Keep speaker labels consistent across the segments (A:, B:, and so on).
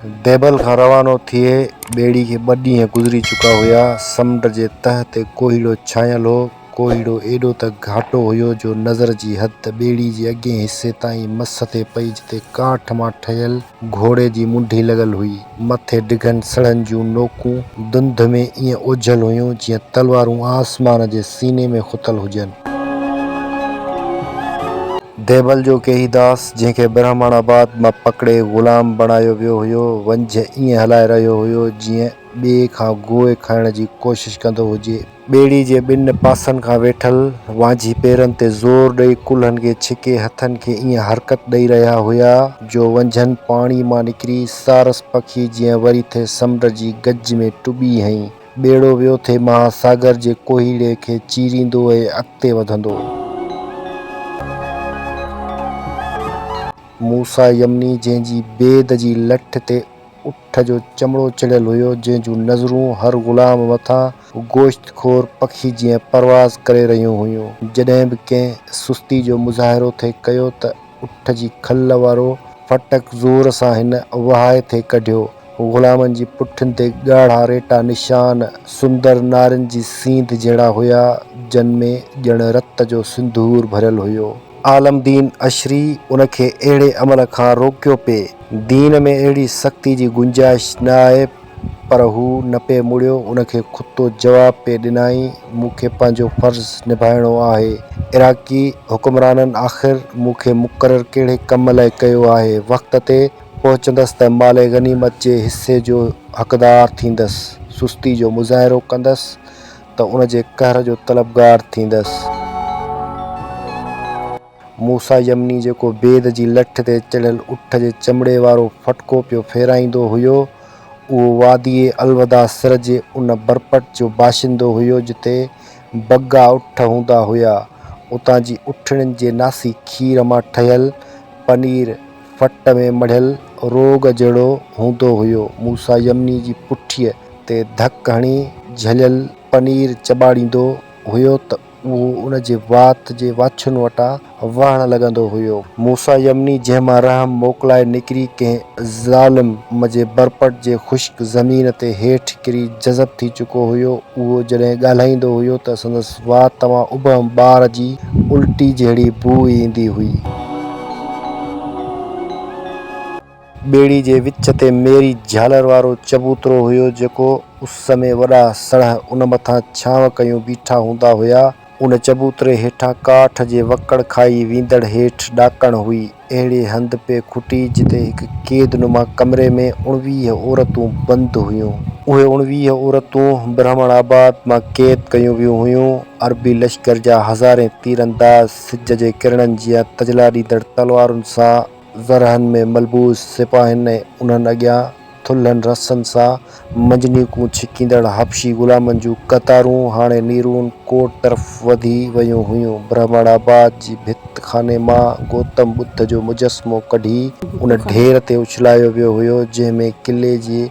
A: ديبل کان روانو ٿئي ٻيڙي کي ٻه ڏينهن گذري چڪا هيا. سمنڊ جي تهه تي ڪوهيڙو ڇانيل هو. ڪوهيڙو ايڏو ته گهاٽو هيو جو نظر جي حد ٻيڙي جي اڳئين حصي تائين مس ٿي پئي جتي ڪاٺ مان ٺهيل گهوڙي جي منڍي لڳل هئي. مٿي ڊگهن سڙهن جون نوڪون ڌنڌ ۾ ائين اوجهل هيون جيئن تلوارون آسمان جي سيني ۾ کتل هجن. ديبل جو ڪيهي داس، جنهن کي برهمڻ آباد مان پڪڙي غلام بڻايو ويو هيو، ونجهه ائين هلائي رهيو هيو، جيئن ٻئي کان گوء کائڻ جي ڪوشش ڪندو هجي. ٻيڙي جي ٻن پاسن کان ويٺل وانجهي پيرن تي زور ڏئي ڪلهن کي ڇڪي هٿن کي ائين حرڪت ڏئي رهيا هيا، جو ونجهن پاڻي مان نڪري سارس پکي جيئن وري ٿي سمنڊ جي گج ۾ ٽٻي هنئي. ٻيڙو ويو ٿي مها ساگر جي ڪوهيڙي کي چيريندو ۽ اڳتي وڌندو. موسيٰ يمني جنهن جي بيد جي لٺ تي اٺ جو چمڙو چڙهيل هيو، جنهن جون نظرون هر غلام مٿان گوشت خور پکي جيئن پرواز ڪري رهيون هيون، جڏهن به ڪنهن سستي جو مظاهرو ٿي ڪيو ته اٺ جي کل وارو ڦٽڪ زور سان هن وهائي ٿي ڪڍيو. غلامن جي پٺين تي ڳاڙها ريٽا نشان سندر نارين جي سينڌ جهڙا هيا، جن ۾ ڄڻ رت جو سنڌور ڀريل هيو. عالم دين اشري ان کي اهڙي عمل کان روڪيو پئي. دين ۾ اهڙي سختي جي گنجائش نه آهي، پر هو نه پئي مڙيو، ان کي کتو جواب پئي ڏنائين، مون کي پنهنجو فرض نڀائڻو آهي. عراقي حڪمرانن آخر مون کي مقرر ڪهڙي ڪم لاء ڪيو آهي؟ وقت تي پهچندس ته مال غنيمت جي حصي جو حقدار ٿيندس، سستي جو مظاهرو ڪندس ته ان جي قهر جو طلبگار ٿيندس. موسيٰ يمني جيڪو بيد جي لٺ تي چڙهيل اٺ جي چمڙي وارو ڦٽڪو پيو ڦيرائيندو هيو، اهو واديء الوداع سر جي ان برپٽ جو باشندو هيو جتي بگا اٺ هوندا هيا. اتان جي اٺڻين جي ناسي کير مان ٺهيل پنير ڦٽ ۾ مڙهيل روڳ جهڙو هوندو هيو. موسيٰ يمني جي پٺيء تي ڌڪ هڻي جهليل پنير چٻاڙيندو هيو ته اهو ان جي وات جي واڇن وٽان وهڻ لڳندو هيو. موسيٰ يمني جنهن مان رحم موڪلائي نڪري ڪنهن ظالم جي برپٽ جي خشڪ زمين تي هيٺ ڪري جذب ٿي چڪو هيو، اهو جڏهن ڳالهائيندو هيو ته سندس وات مان ابهم ٻار جي الٽي جهڙي بوء ايندي هئي. ٻيڙي جي وچ تي ميري جهالر وارو چبوترو هيو، جيڪو اس ۾ وڏا سڙهه ان مٿان ڇانو ڪيون بيٺا هوندا هيا. ان چبوتري هيٺان ڪاٺ جي وڪڙ کائي ويندڙ هيٺ ڏاڪڻ هئي. اهڙي هنڌ پئي کٽي، جتي هڪ قيد نما ڪمري ۾ اڻويهه عورتون بند هيون. اهي اڻويهه عورتون برهمڻ آباد مان قيد ڪيون ويون هيون. عربي لشڪر جا هزارين تيرانداز سج جي ڪرڻن جيان تجلا ڏيندڙ تلوارن سان زرهن ۾ ملبوس سپاهين ۽ انهن اڳيان ٿلهن رسن سان منجنيقون ڇڪيندڙ حبشي غلامن جون قطارون هاڻي نيرون ڪوٽ طرف وڌي ويون هيون. برهمڻ آباد جي ڀت خاني مان گوتم ٻڌ جو مجسمو ڪڍي ان ڍير تي اڇلايو ويو هيو، جنهن ۾ قلعي جي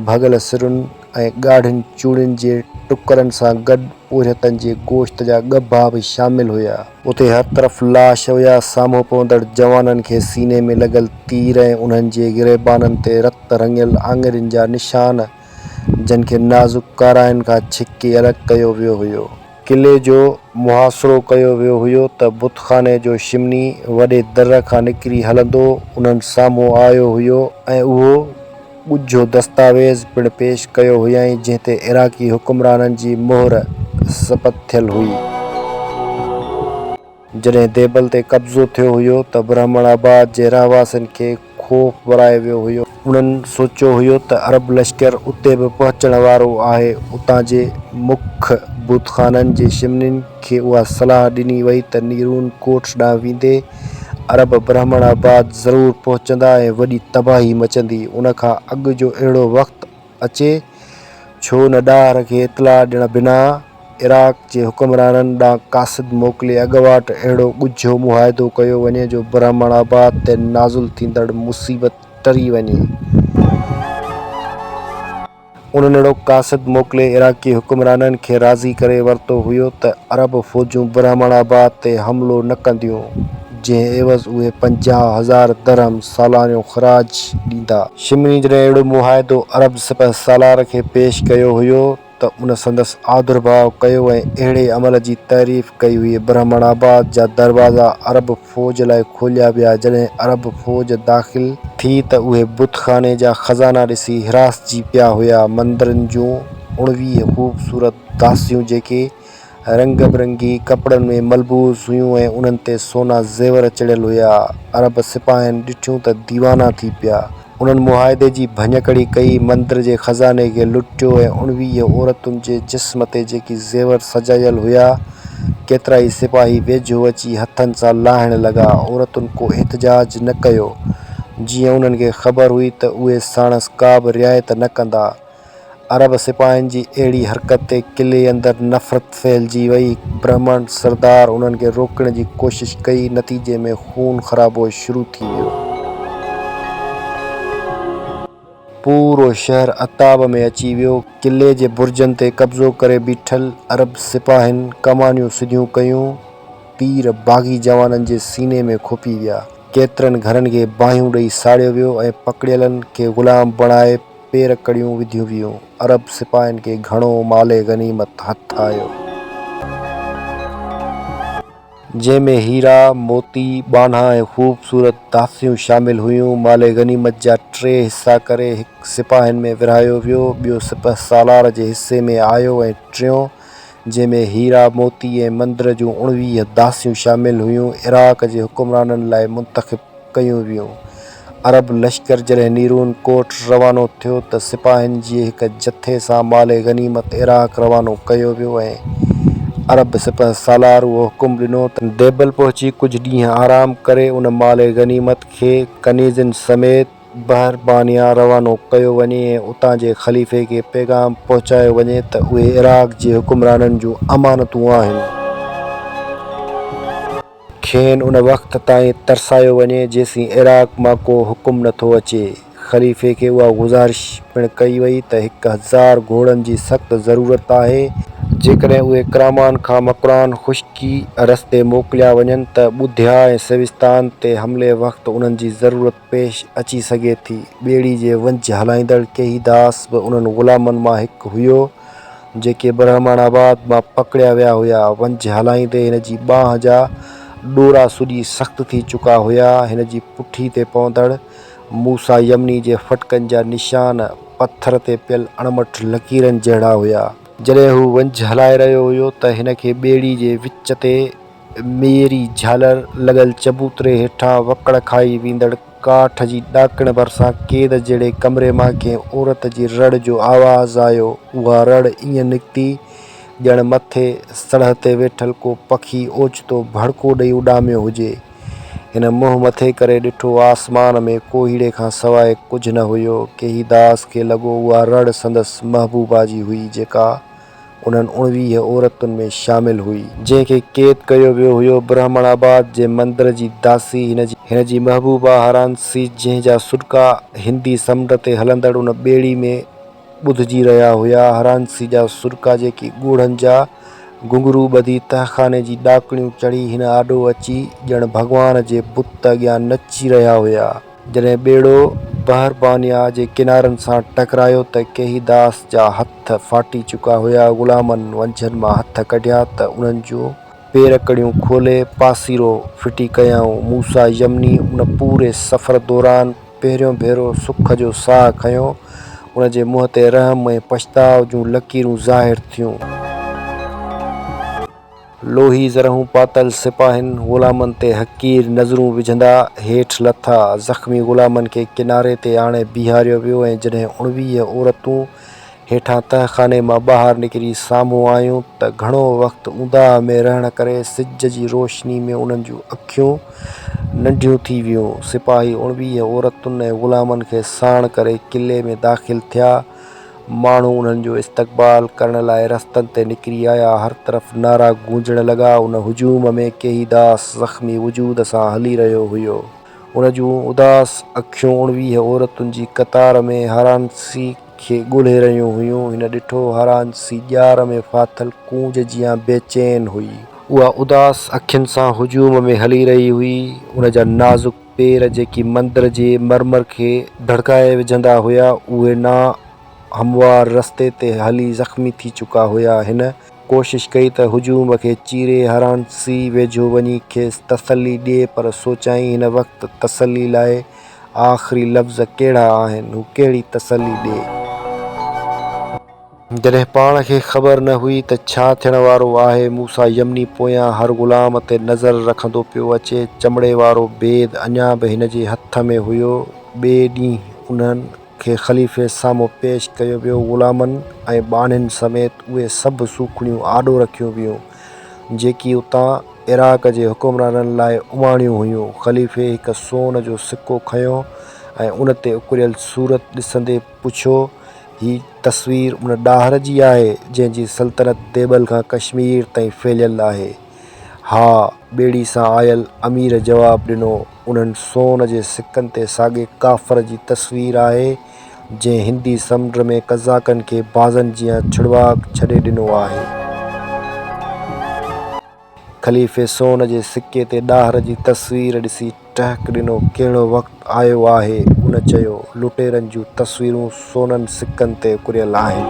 A: ڀڳل سرن ۽ ڳاڙهين چوڙين جي ٽڪرن سان گڏ پورهيتن جي گوشت جا ڳڀا به شامل هيا. اتي هر طرف لاش هيا. سامهون پوندڙ جوانن کي سيني ۾ لڳل تير ۽ انهن جي گريبانن تي رت رڱيل آڱرين جا نشان، جن کي نازڪ ڪارائين کان ڇڪي الڳ ڪيو ويو هيو. قلعي جو محاصرو ڪيو ويو هيو ته بتخاني جو شمني وڏي در کان نڪري هلندو انهن سامهون آيو هيو ۽ اهو ڳجهو دستاويز پڻ پيش ڪيو هيائين جنهن تي عراقي حڪمرانن جي مهر ثبت ٿيل هئي. جڏهن ديبل تي قبضو ٿيو هيو ته برهمڻ آباد جي رهواسين کي خوف ورائي ويو هيو. انهن سوچيو هيو ته عرب لشڪر اتي به پهچڻ وارو آهي. اتان جي مک بتخانن جي شمنين کي اها صلاح ڏني وئي ته نيرون ڪوٽ ڏانهن ويندي عرب برهمڻ آباد ضرور پهچندا ۽ وڏي تباهي مچندي. ان کان اڳ جو اهڙو وقت اچي، ڇو نه ڏاهر کي اطلاع ڏيڻ بنا عراق جي حڪمرانن ڏانهن قاصد موڪلي اڳواٽ اهڙو ڳجهو معاهدو ڪيو وڃي جو برهمڻ آباد تي نازل ٿيندڙ مصيبت ٽري وڃي. انهن اهڙو قاصد موڪلي عراقي حڪمرانن کي راضي ڪري ورتو هيو ته عرب فوجون برهمڻ آباد تي حملو نه ڪنديون. جنهن عيوض اهي 50,000 درهم سالانيو خراج ڏيندا. شمني جڏهن اهڙو معاهدو عرب سپهه سالار کي پيش ڪيو هيو ته ان سندس آڌرڀاء ڪيو ۽ اهڙي عمل جي تعريف ڪئي هئي. برهمڻ آباد جا دروازا عرب فوج لاء کوليا ويا. جڏهن عرب فوج داخل ٿي ته اهي بتخاني جا خزانا ڏسي هراسجي پيا هيا. مندرن جون 19 خوبصورت داسيون جيڪي رنگ برنگي ڪپڙن ۾ ملبوس هيون ۽ انهن تي سونا زيور چڙهيل هيا. عرب سپاهين ڏٺيون ته ديوانا ٿي پيا. انهن معاهدي جي ڀڃڪڙي ڪئي، مندر جي خزاني کي لٽيو ۽ 19 عورتن جي جسم تي جيڪي زيور سجايل هيا، ڪيترائي سپاهي ويجهو اچي هٿن سان لاهڻ لڳا. عورتن ڪو احتجاج نه ڪيو، جيئن انهن کي خبر هئي ته اهي ساڻس ڪا به رعايت نه ڪندا. عرب سپاهين جي اهڙي حرڪت تي قلعي اندر نفرت ڦهلجي وئي. برهمڻ سردار انهن کي روڪڻ جي ڪوشش ڪئي، نتيجي ۾ خون خرابو شروع ٿي ويو. پورو شهر عتاب ۾ اچي ويو. قلعي جي برجن تي قبضو ڪري بيٺل عرب سپاهين ڪمانيون سڌيون ڪيون، تير باغي جوانن جي سيني ۾ کوپي ويا. ڪيترن گهرن کي باهيون ڏئي ساڙيو ويو ۽ پڪڙيلن کي غلام بڻائي پير ڪڙيون وڌيون ويون. عرب سپاهين کي گهڻو مال غنيمت هٿ آيو. جنهن ۾ هيرا، موتي، ٻانها ۽ خوبصورت داسيون شامل هيون. مال غنيمت جا ٽي حصا ڪري هڪ سپاهين ۾ ورهايو ويو، ٻيو سپهه سالار جي حصي ۾ آيو ۽ ٽيون، جنهن ۾ هيرا، موتي ۽ مندر جون 19 داسيون شامل هيون، عراق جي حڪمرانن لاء منتخب ڪيون ويون. عرب لشڪر جڏهن نيرون ڪوٽ روانو ٿيو ته سپاهين جي هڪ جٿي سان مال غنيمت عراق روانو ڪيو ويو ۽ عرب سپهه سالار اهو حڪم ڏنو ته ديبل پهچي ڪجهه ڏينهن آرام ڪري ان مال غنيمت کي ڪنيزن سميت بحر بانيا روانو ڪيو وڃي ۽ اتان جي خليفي کي پيغام پهچايو وڃي ته اهي عراق جي حڪمرانن جون امانتون آهن. کين ان وقت تائين ترسايو وڃي جيسين عراق مان ڪو حڪم نه ٿو اچي. خليفي کي اها گذارش پڻ ڪئي وئي ته 1000 گهوڙن جي سخت ضرورت آهي، جيڪڏهن اهي ڪرامان کان مڪران خشڪي رستي موڪليا وڃن ته ٻڌيا ۽ سيوستان تي حملي وقت انهن جي ضرورت پيش اچي سگهي ٿي. ٻيڙي جي ونجهه هلائيندڙ ڪيهيداس به انهن غلامن مان هڪ هيو. جيڪي برهمڻ آباد مان پڪڙيا ويا هيا. ونجهه هلائيندي هن جي ٻانهن جا ڏورا سڄي سخت ٿي چڪا هيا. هن جي پٺي تي پوندڙ موسيٰ يمني جي ڦٽڪن جا نشان پٿر تي پيل اڻمٺ لڪيرن جهڙا هيا. جڏهن هو ونجهه هلائي رهيو هيو ته هن کي ٻيڙي جي وچ تي ميري جهالر لڳل چبوتري هيٺان وڪڙ کائي ويندڙ ڪاٺ جي ڏاڪڻ ڀرسان قيد جهڙي ڪمري مان ڪنهن عورت جي رڙ جو آواز آيو. اها رڙ ائين نڪتي ڄڻ مٿي سڙهه تي ويٺل ڪو پکي اوچتو ڀڙڪو ڏئي اڏاميو هجي. هن منهن مٿي ڪري ڏٺو، آسمان ۾ ڪوهيڙي کان سواء ڪجهه نه هيو. ڪيهيداس کي لڳو اها رڙ سندس محبوبا جي هئي، جيڪا انهن 19 عورتن ۾ شامل هئي، جنهن کي قيد ڪيو ويو هيو. برهمڻ آباد جي مندر جي داسي هن جي محبوبه هرانسي، جنهن جا سڏڪا هندي سمنڊ تي هلندڙ ان ٻيڙي ۾ ٻڌجي رهيا هيا. هرانسي جا سڏڪا جيڪي ڳوڙهن جا گهنگهرو ٻڌي تهخاني جي ڏاڪڻيون چڙهي هن آڏو اچي ڄڻ ڀڳوان جي بت اڳيان نچي رهيا هيا. جڏهن ٻيڙو بحر بانيا جي ڪنارن سان ٽڪرايو ته ڪيهيداس جا هٿ ڦاٽي چڪا هيا. غلامن ونجهن مان هٿ ڪڍيا ته انهن جون پيرڪڙيون کولي پاسيرو ڦٽي ڪيائون. موسيٰ يمني ان پوري سفر دوران پهريون ڀيرو سک جو ساهه کنيو. ان جي منهن تي رحم ۽ پڇتاء جون لڪيرون ظاهر ٿيون. لوهي زرهون پاتل سپاهين غلامن تي حقير نظرون وجهندا هيٺ لٿا. زخمي غلامن کي ڪناري تي آڻي بيهاريو ويو ۽ جڏهن 19 عورتون هيٺان تهخاني مان ٻاهر نڪري سامهون آيون ته گهڻو وقت اونداهه ۾ رهڻ ڪري سج جي روشني ۾ انهن جون اکيون ننڍيون ٿي ويون. سپاهي 19 عورتن ۽ غلامن کي ساڻ ڪري قلعي ۾ داخل ٿيا. ماڻهو انهن جو استقبال ڪرڻ لاء رستن تي نڪري آيا. هر طرف نعرا گونجڻ لڳا. ان هجوم ۾ ڪيهيداس زخمي وجود سان هلي رهيو هيو. ان جون اداس اکيون 19 عورتن جي قطار ۾ هارانسي کي ڳولهي رهيون هيون. هن ڏٺو هارانسي ڄار ۾ ڦاٿل ڪونج جيان بيچين هئي. اها اداس اکين سان هجوم ۾ هلي رهي هئي. ان جا نازڪ پير جيڪي مندر جي مرمر کي ڌڙڪائي وجهندا هيا، اهي نا هموار رستي تي هلي زخمي ٿي چڪا هيا. هن ڪوشش ڪئي ته هجوم کي چيري هرانسي ويجهو وڃي کيس تسلي ڏئي پر سوچيائين هن وقت تسلي لاء آخري لفظ ڪهڙا آهن، هو ڪهڙي تسلي ڏئي؟ جڏهن پاڻ کي خبر نه هئي ته ڇا ٿيڻ وارو آهي. موسيٰ يمني پويان هر غلام تي نظر رکندو پيو اچي. چمڙي وارو بيد اڃا به هن جي هٿ ۾ هيو. ٻئي ڏينهن انهن کي خليفي سامهون پيش ڪيو ويو. غلامن ۽ ٻانهن سميت اهي سڀ سوکڙيون آڏو رکيون ويون، جيڪي اتان عراق جي حڪمرانن لاء اماڻيون هيون. خليفي هڪ سون جو سڪو کنيو ۽ ان تي اڪريل صورت ڏسندي پڇيو، هي تصوير ان ڏاهر جي آهي، جنهن جي سلطنت ديبل کان ڪشمير تائين ڦهليل آهي. ها، ٻيڙي سان آيل امير جواب ڏنو، انهن سون جي سڪن تي ساڳئي ڪافر جي تصوير آهي، جنهن هندي سمنڊ ۾ قزاقن کي بازن جيان ڇڙواڳ ڇڏي ڏنو آهي. خليفي سون جي سڪي تي ڏاهر جي تصوير ڏسي ٽهڪ ڏنو، ڪهڙو وقت آيو آهي؟ ان چيو، لٽيرن جون تصويرون سونن سڪن تي اڪريل آهن.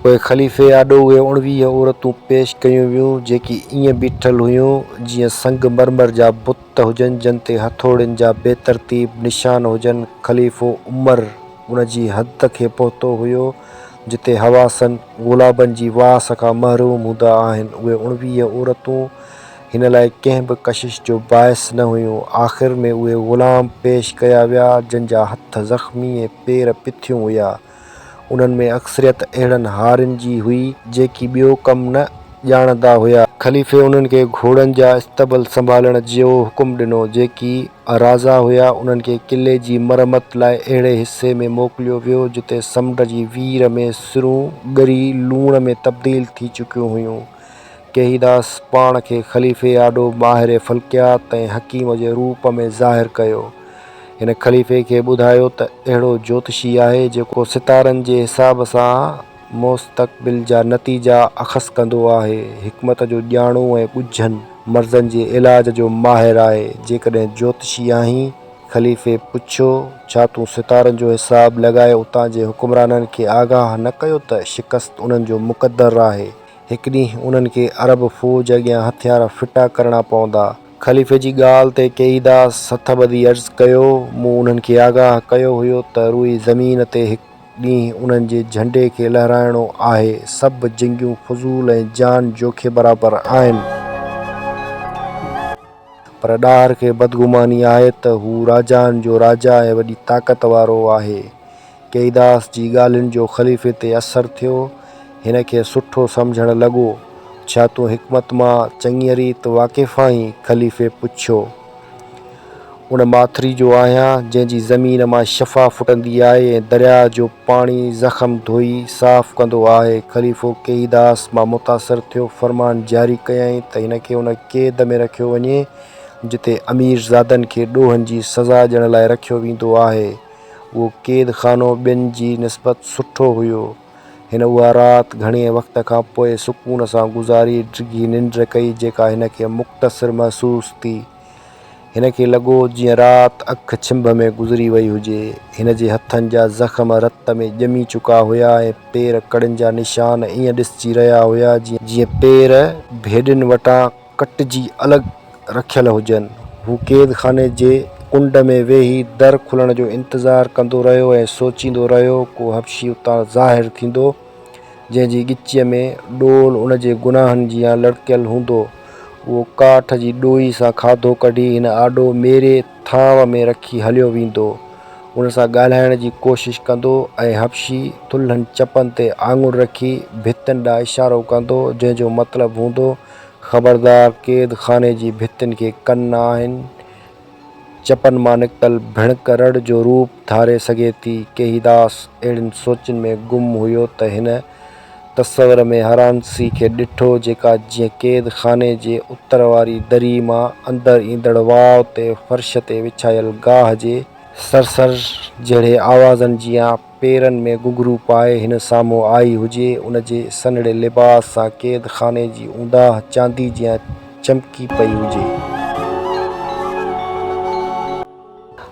A: پوء خليفي آڏو اهي 19 عورتون پيش ڪيون ويون، جيڪي ائين بيٺل هيون، جيئن سنگ مرمر جا بت هجن، جن تي هٿوڙين جا بي ترتيب نشان هجن. خليفو عمر ان جي حد کي پهتو هيو، جتي حواسن گلابن جي واس کان محروم هوندا آهن، اهي 19 عورتون هن لاء ڪنهن به ڪشش جو باعث نه هيون. آخر ۾ اهي غلام پيش ڪيا ويا، جن جا هٿ زخمي ۽ پير پٿيون هيا. انهن ۾ اڪثريت اهڙن هارين جي هئي، جيڪي ٻيو ڪم نه ڄاڻندا هيا. خليفي انهن کي گهوڙن جا اصطبل سنڀالڻ جو حڪم ڏنو، جيڪي رازا هيا، انهن کي قلعي جي مرمت لاء اهڙي حصي ۾ موڪليو ويو، جتي سمنڊ جي وير ۾ سرون ڳري لوڻ ۾ تبديل ٿي چڪيون هيون. ڪيهيداس پاڻ کي خليفي آڏو ماهر فلڪيات ۽ حڪيم جي روپ ۾ ظاهر ڪيو. هن خليفي کي ٻڌايو ته اهڙو جوتشي آهي، جيڪو ستارن جي حساب سان مستقبل جا نتيجا اخذ ڪندو آهي، حڪمت جو ڄاڻو ۽ ڳجهن مرضن جي علاج جو ماهر آهي، جيڪڏهن جوتشي آهين؟ خليفي پڇيو، ڇا تون ستارن جو حساب لڳائي اتان جي حڪمرانن کي آگاهه نه ڪيو ته شڪست انهن جو مقدر آهي، هڪ ڏينهن انهن کي عرب فوج اڳيان هٿيار ڦٽا ڪرڻا پوندا. خليفي جي ڳالهه تي ڪيهيداس هٿ ٻڌي عرض ڪيو، مون انهن کي آگاهه ڪيو هيو ته روئي زمين تي هڪ ڏينهن انهن جي جهنڊي کي لهرائڻو آهي. سڀ جنگيون فضول ۽ جان جوکي برابر آهن. پر ڏاهر کي بدگماني آهي ته هو راجائن جو راجا ۽ وڏي طاقت وارو آهي. ڪيداس جي ڳالهين جو خليفي تي اثر ٿيو. هن کي سٺو سمجهڻ لڳو. ڇا تون حڪمت مان چڱيء ريت واقف آهين؟ خليفي پڇيو. ان ماٿري جو آهيان، جنهن جي زمين مان شفا ڦٽندي آهي ۽ درياء جو پاڻي زخم ڌوئي صاف ڪندو آهي. خليفو ڪيهيداس مان متاثر ٿيو، فرمان جاري ڪيائين ته هن کي ان قيد ۾ رکيو وڃي، جتي اميرزادن کي ڏوهن جي سزا ڏيڻ لاء رکيو ويندو آهي. اهو قيد خانو ٻين جي نسبت سٺو هيو. هن اها رات گهڻي وقت کان پوء سڪون سان گذاري، ڊگهي ننڊ ڪئي، جيڪا هن کي مختصر محسوس ٿي. هن کي لڳو جيئن رات اک ڇنڀ ۾ گذري وئي هجي. هن جي هٿن جا زخم رت ۾ ڄمي چڪا هيا ۽ پير ڪڙين جا نشان ائين ڏسجي رهيا هيا جيئن پير ڀيڏين وٽان ڪٽجي الڳ رکيل هجن. هو قيد خاني جي ڪنڊ ۾ ويهي در کلڻ جو انتظار ڪندو رهيو ۽ سوچيندو رهيو، ڪو حبشي اتان ظاهر ٿيندو، جنهن جي ڳچيء ۾ ڏول ان جي گناهن جيان لڙڪيل هوندو. اهو ڪاٺ جي ڏوئي سان کاڌو ڪڍي هن آڏو ميري ٿانو ۾ رکي هليو ويندو. ان سان ڳالهائڻ جي ڪوشش ڪندو ۽ حبشي ٿلهن چپن تي آڱر رکي ڀتين ڏانهن اشارو ڪندو، جنهن جو مطلب هوندو، خبردار قيد خاني جي ڀتين کي ڪن نه آهن، چپن مان نڪتل ڀڻڪ رڙ جو روپ ڌاري سگهي ٿي. ڪيهيداس اهڙين سوچن ۾ گم هيو ته هن تصور ۾ هرانسي کي ڏٺو جيڪا جيئن قيد خاني جي اتر واري دري مان اندر ايندڙ واء تي فرش تي وڇايل گاهه جي سرسر جهڙي آوازن جيان پيرن ۾ گهنگهرو پائي هن سامهون آئي هجي. ان جي سنهڙي لباس سان قيد خاني جي اونداهه چاندي جيان چمڪي پئي هجي.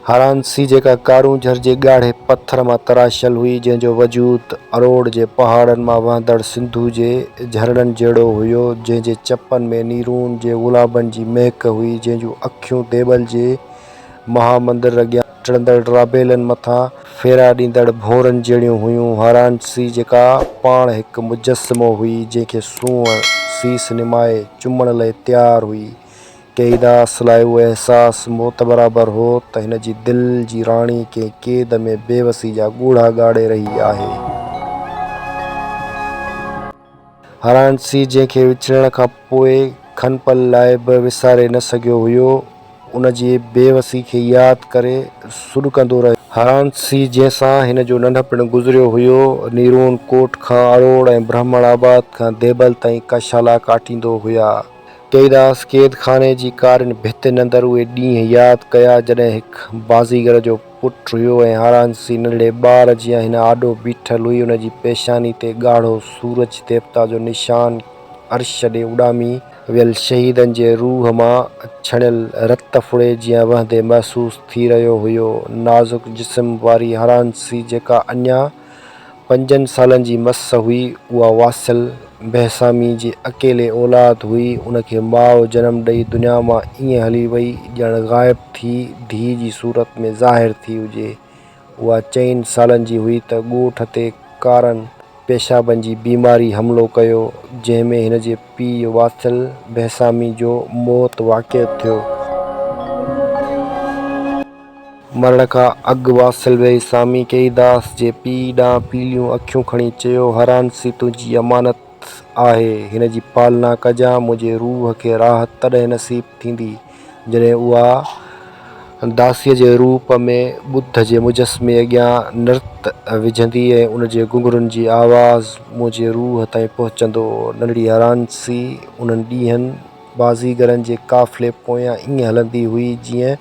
A: هارانسي جيڪا ڪارونجهر جي ڳاڙهي پٿر مان تراشيل هئي، جنهن جو وجود اروڙ جي پهاڙن مان وهندڙ سنڌو جي جهرڻن جهڙو هيو، جنهن جي چپن ۾ نيرون جي گلابن جي مهڪ هئي، جنهن جون اکيون ديبل جي مها مندر اڳيان ٽڙندڙ رابيلن مٿان ڦيرا ڏيندڙ ڀونرن جهڙيون هيون. هارانسي جيڪا پاڻ هڪ مجسمو هئي، جنهن کي سونهن سيس نمائي چمڻ لئه تيار هئي. ڪيداس لاء اهو احساس موت برابر هو ته هن جي دل جي راڻي ڪنهن قيد ۾ بيوسي جا ڳوڙها ڳاڙي رهي آهي. هرانسي جنهن کي وڇڙڻ کان پوء کن پل لاء به وساري نه سگهيو هيو، ان جي بيوسي کي ياد ڪري سڏڪندو رهيو. هرانسي جنهن سان هن جو ننڍپڻ گذريو هيو، نيرون ڪوٽ کان اروڙ ۽ برهمڻ آباد کان ديبل تائين ڪشالا ڪاٽيندو هيا. ڪيداس قيد خاني جي ڪارين ڀتين اندر اهي ڏينهن ياد ڪيا جڏهن هڪ بازيگر جو پٽ هيو ۽ هارانسي ننڍڙي ٻار جيان هن آڏو بيٺل هئي. ان جي پيشاني تي ڳاڙهو سورج ديوتا جو نشان عرش ڏي اڏامي ويل شهيدن جي روح مان ڇڻيل رت ڦڙي جيان وهندي محسوس ٿي رهيو هيو. نازڪ جسم واري هارانسي جيڪا اڃا پنجن سالن جي مس هئي. اها واصل بهسامي جي اڪيلي اولاد هئي. ان کي ماء جنم ڏئي دنيا مان ائين هلي وئي ڄڻ غائب ٿي ڌيء جي صورت ۾ ظاهر ٿي هجي. اها چئن سالن جي هئي ته ڳوٺ تي ڪارن پيشابن جي بيماري حملو ڪيو، جنهن ۾ هن جي پيء واصل بهسامي جو موت واقع ٿيو. مرڻ کان اڳ واصل ويهي سامي ڪيئيداس جي پيء ڏانهن پيليون اکيون کڻي چيو، هرانسي تنهنجي امانت آهي، هن جي پالنا ڪجان، منهنجي روح کي راحت تڏهن نصيب ٿيندي، جڏهن اها داسيء جي روپ ۾ ٻڌ جي مجسمي اڳيان نرت وجهندي ۽ ان جي گهنگهرن جي آواز منهنجي روح تائين پهچندو. ننڍڙي هرانسي انهن ڏينهن بازيگرن جي قافلي پويان ائين هلندي هئي، جيئن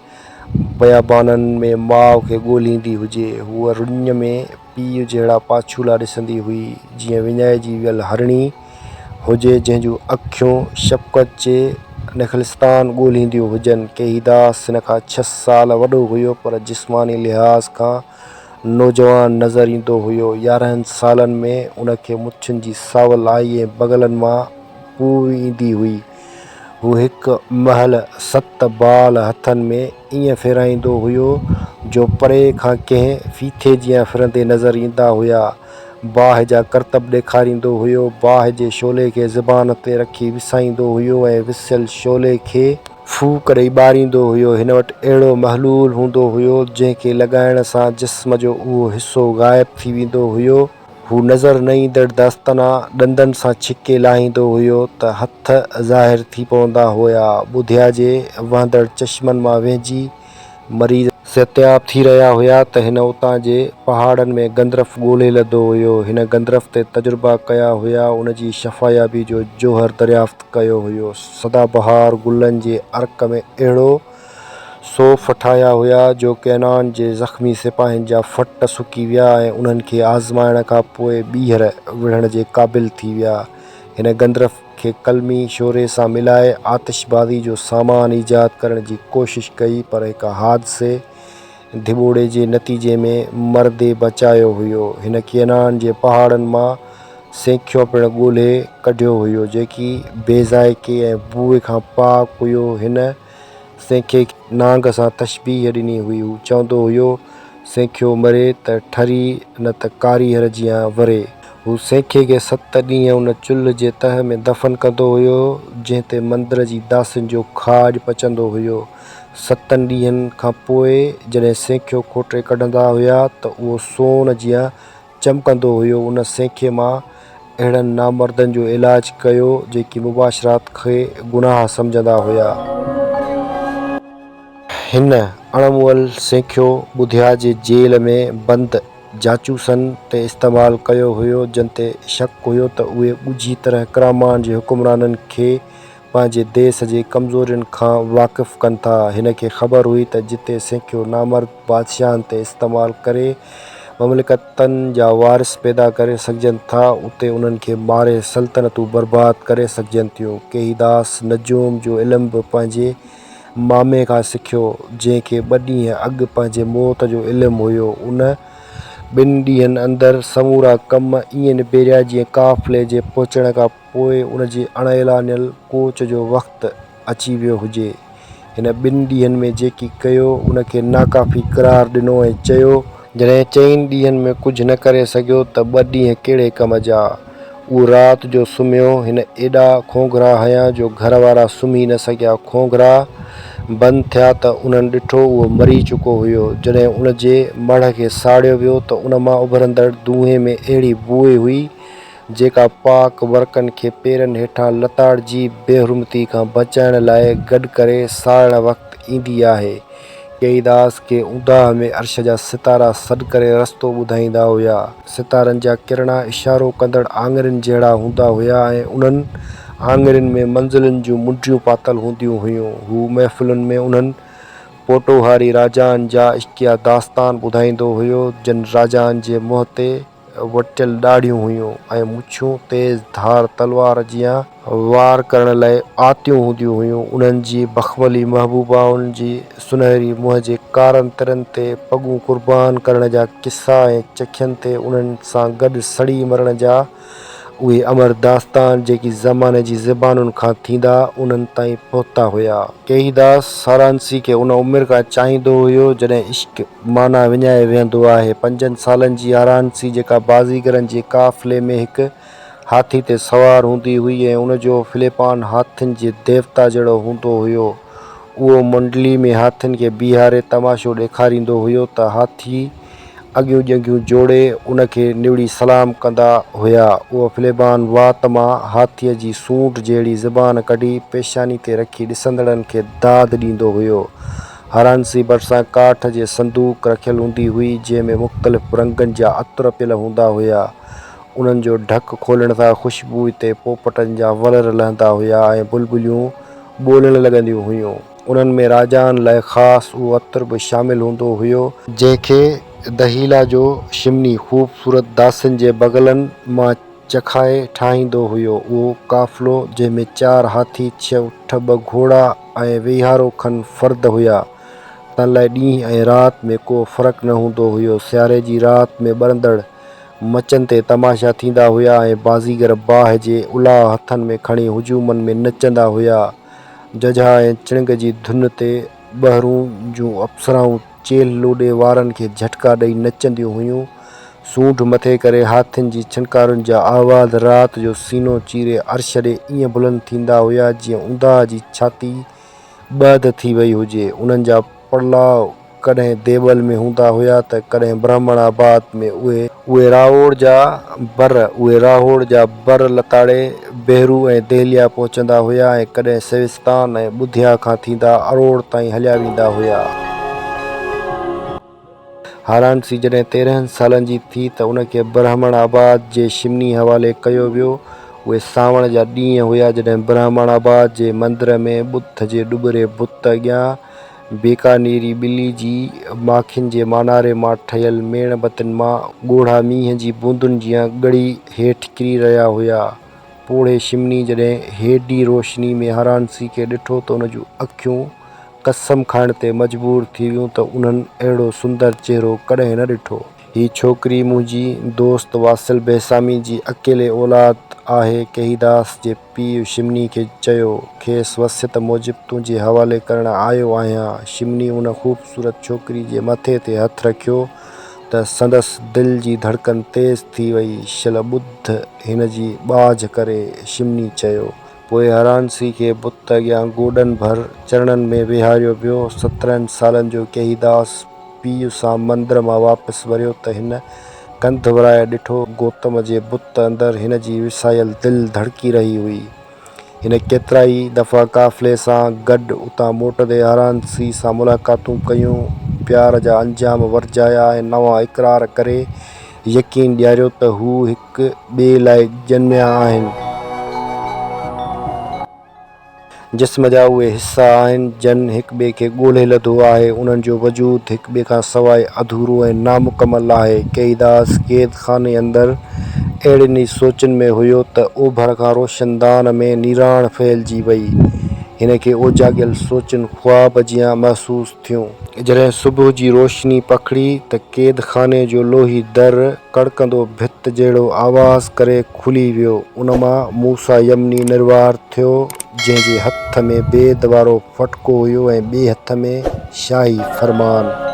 A: بيابانن ۾ ماء کي ڳوليندي هجي. هوء رڃ ۾ پيء جهڙا پاڇولا ڏسندي هئي، جيئن وڃائجي ويل هرڻي هجي، جنهن جون اکيون شفقت جي نخلستان ڳولينديون هجن. ڪيهيداس هن کان ڇهه سال وڏو هيو، پر جسماني لحاظ کان نوجوان نظر ايندو هيو. يارهن سالن ۾ ان کي مڇن جي ساول آئي ۽ بغلن مان بوء ايندي هئي. هو هڪ مهل ست بال هٿن ۾ ائين ڦيرائيندو هيو جو پري کان ڪنهن ڦيٿي جيان ڦرندي نظر ايندا هيا. باهه جا ڪرتب ڏيکاريندو هيو. باهه جي شعلي کي زبان تي رکي وسائيندو هيو ۽ وسيل شعلي کي. ڦوڪ ڏئي ٻاريندو هيو. هن وٽ اهڙو محلول هوندو هيو، جنهن کي لڳائڻ سان جسم جو اهو حصو غائب ٿي ويندو هيو. هو نظر نه ايندڙ داستنا ڏندن سان ڇڪي لاهيندو هيو ته هٿ ظاهر ٿي پوندا هيا. ٻڌيا جي وهندڙ چشمن مان وهنجي مريض صحتياب ٿي رهيا هيا ته هن اتان جي پهاڙن ۾ گندرف ڳولهي لڌو هيو. هن گندرف تي تجربا ڪيا هيا، ان جي شفايابي جو جوهر دريافت ڪيو هيو. سدا بهار گلن جي عرق ۾ اهڙو صوف ٺاهيا هيا جو ڪينان جي زخمي سپاهين جا ڦٽ سڪي ويا ۽ انهن کي آزمائڻ کان پوء ٻيهر وڙهڻ جي قابل ٿي ويا. هن گندرف کي قلمي شوري سان ملائي آتشبازي جو سامان ايجاد ڪرڻ جي ڪوشش ڪئي پر هڪ حادثي ڌٻوڙي جي نتيجي ۾ مردي بچايو هيو. هن ڪينان جي پهاڙن مان سينکيو پڻ ڳولهي ڪڍيو هيو جيڪي بي ذائقي ۽ بوء کان پاڪ هيو. هن سينکي کي نانگ سان تشبيهه ڏني هئي. هو چوندو هيو، سينکيو مري ته ٺري نه ته ڪاريهر جيان وري. هو سينکي کي ست ڏينهن ان چلهه جي تهه ۾ دفن ڪندو هيو، جنهن تي مندر جي داسين جو کاڄ پچندو هيو. ستن ڏينهن کان پوء جڏهن سينکيو کوٽي ڪڍندا هيا ته اهو سون جيان چمڪندو هيو. ان سينکي مان اهڙن نامردن جو علاج ڪيو جيڪي مباشرات کي گناهه سمجهندا هيا. هن اڻمئل سينکيو ٻڌيا جي جيل ۾ بند جاچوسن تي استعمال ڪيو هيو جن تي شڪ هيو ته اهي ڳجهي طرح ڪرامان جي حڪمرانن کي پنهنجي ديس جي ڪمزورين کان واقف ڪن ٿا. هن کي خبر هئي ته جتي سينکيو نامرد بادشاهن تي استعمال ڪري مملڪتن جا وارث پيدا ڪري سگهجن ٿا، اتي انهن کي ماري سلطنتون برباد ڪري سگهجن ٿيون. ڪيهيداس نجوم جو علم به پنهنجي مامي کان سکيو، جنهن کي ٻه ڏينهن اڳ پنهنجي موت جو علم هيو. ان ٻن ڏينهن اندر سمورا ڪم ائين نبيريا جيئن قافلي جي پهچڻ کان پوء ان جي اڻ اعلانيل ڪوچ جو وقت اچي ويو هجي. هن ٻن ڏينهن ۾ جيڪي ڪيو، ان کي ناڪافي قرار ڏنو ۽ چيو. جڏهن چئن ڏينهن ۾ ڪجهه نه ڪري سگهيو ته ٻه ڏينهن ڪهڙي ڪم جا. اهو رات جو سمهيو. هن ايڏا کونگهرا هنيا جو گهر وارا سمهي نه سگهيا. کونگهرا بند ٿيا ته انهن ڏٺو اهو مري چڪو هيو. جڏهن ان جي مڙهه کي ساڙيو ويو ته ان مان اڀرندڙ دونهين ۾ اهڙي بوء هئي جيڪا پاڪ ورقن کي پيرن هيٺان لتاڙجي بي حرمتي کان بچائڻ لاء گڏ ڪري ساڙڻ وقت ايندي آهي. ڪيئيداس کي اونداهه ۾ عرش جا ستارا سڏ ڪري رستو ٻڌائيندا هيا. ستارن جا ڪرڻا اشارو ڪندڙ آڱرين جهڙا هوندا هيا ۽ انهن آڱرين ۾ منزلن جون منڊيون پاتل هونديون هيون. هو محفلن ۾ انهن پوٽوهاري راجائن جا عشقيه داستان ٻڌائيندو هيو، جن راجائن جي منهن تي وٽيل ڏاڙهيون هيون ۽ مڇون تيز ڌار تلوار جيان وار ڪرڻ لاء آتيون هونديون هيون. انهن جي بخملي محبوبائن جي سنهري منهن جي ڪارن ترن تي پڳون قربان ڪرڻ جا قصا ۽ چکين تي انهن سان گڏ سڙي مرڻ جا اهي امر داستان جيڪي زماني جي زبانن کان ٿيندا انهن تائين پهتا هيا. ڪيهيداس سارانسي کي ان عمر کان چاهيندو هيو جڏهن عشق معنيٰ وڃائي ويهندو آهي. پنجن سالن جي آرانسي جيڪا بازيگرن جي قافلي ۾ هڪ هاٿي تي سوار هوندي هئي ۽ ان جو فليپان هاٿين جي ديوتا جهڙو هوندو هيو. اهو منڊلي ۾ هاٿين کي بيهاري تماشو ڏيکاريندو هيو ته هاٿي اڳيون ڄنگهيون جوڙي ان کي نوڙي سلام ڪندا هيا. اهو فليبان وات مان هاٿيء جي سونڍ جهڙي زبان ڪڍي پيشاني تي رکي ڏسندڙن کي داد ڏيندو هيو. هرانسي ڀرسان ڪاٺ جي صندوق رکيل هوندي هئي، جنهن ۾ مختلف رنگن جا عطر پيل هوندا هيا. انهن جو ڍڪ کولڻ سان خوشبوء تي پوپٽن جا ولر لهندا هيا ۽ بلبليون ٻولڻ لڳنديون هيون. انهن ۾ راجائن لاء خاص اهو عطر به شامل هوندو هيو، جنهن کي دهيلا جو شمني خوبصورت داسين جي بغلن مان چکائي ٺاهيندو هيو. اهو قافلو، جنهن ۾ چار هاٿي، ڇهه اٺ، ٻه گهوڙا ۽ ويهارو کن فرد هيا، تن لاء ڏينهن ۽ رات ۾ ڪو فرق نه هوندو هيو. سياري جي رات ۾ ٻرندڙ مچن تي تماشا ٿيندا هيا ۽ بازيگر باهه جي الاهه هٿن ۾ کڻي هجومن ۾ نچندا هيا. ججها ۽ چڻنگ جي ڌن تي ٻهرون جون اپسرائون چيلهه لوڏي وارن کي جهٽڪا ڏئي نچنديون هيون. سونڍ مٿي ڪري هاٿين جي ڇڻڪارن جا آواز رات جو سينو چيري عرش ڏي ائين بلند ٿيندا هيا جيئن اونداهه جي ڇاتي ٻه اڌ ٿي وئي هجي. انهن جا پڙلاء ڪڏهن ديبل ۾ هوندا هيا ته ڪڏهن برهمڻ آباد ۾. اهي اهي راهوڙ جا بر اهي راهوڙ جا بر لتاڙي بهرو ۽ دهليا پهچندا هيا ۽ ڪڏهن سيوستان ۽ ٻڌيا کان ٿيندا اروڙ تائين هليا ويندا هيا. هارانسي جڏهن 13 سالن جي ٿي ته ان کي برهمڻ آباد جي شمني حوالي ڪيو ويو. اهي سانوڻ جا ڏينهن هيا جڏهن برهمڻ آباد جي مندر ۾ ٻڌ جي ڏٻري بت اڳيان بيڪانيري ٻلي جي ماکين جي ماناري مان ٺهيل ميڻ بتين مان ڳوڙها مينهن جي بوندن جيان ڳڙي هيٺ ڪري رهيا هيا. پوڙهي شمني جڏهن هيڊي روشني ۾ هارانسي کي ڏٺو ته ان جون اکيون قسم کائڻ تي مجبور ٿي ويون ته انهن اهڙو سندر چهرو ڪڏهن نه ڏٺو. هي ڇوڪري منهنجي دوست واصل بهسامي جي اڪيلي اولاد آهي ڪهيداس جي پيء شمني کي چيو، کيس وصيت موجب تنهنجي حوالي ڪرڻ آيو آهيان. شمني ان خوبصورت ڇوڪري جي مٿي تي هٿ رکيو ته سندس دل جي ڌڙڪن تيز ٿي وئي. شل ٻڌ هن جي ٻاجهه ڪري. شمني چيو. پوء هرانسي کي بت اڳيان گوڏن ڀر چرڻن ۾ ويهاريو ويو. 17 سالن جو ڪهيداس پيء سان مندر مان واپس وريو ته هن ڪنڌ ورائي ڏٺو، گوتم جي بت اندر هن جي وسايل دل ڌڙڪي رهي هئي. هن ڪيترائي دفعا قافلي سان گڏ اتان موٽندي هرانسي سان ملاقاتون ڪيون، پيار جا انجام ورجايا ۽ نوان اقرار ڪري يقين ڏياريو ته هو هڪ ٻئي لاء ڄميا آهن. جسم جا اهي حصا آهن، جن هڪٻئي کي ڳولهي لڌو آهي. انهن جو وجود هڪٻئي کان سواء اڌورو ۽ نامڪمل آهي. ڪيداس قيد خاني اندر اهڙين ئي سوچن ۾ هيو ته اوڀر کان روشندان ۾ نيراڻ ڦهلجي وئي. هن کي اوجاڳيل سوچن خواب جيان محسوس ٿيون. جڏهن صبح جي روشني پکڙي ته قيد خاني جو لوهي در ڪڙڪندو ڀت جهڙو آواز ڪري کلي ويو. ان مان موسيٰ يمني نروار ٿيو، جنهن جي هٿ ۾ بيد وارو ڦٽڪو هيو ۽ ٻئي هٿ ۾ شاهي فرمان.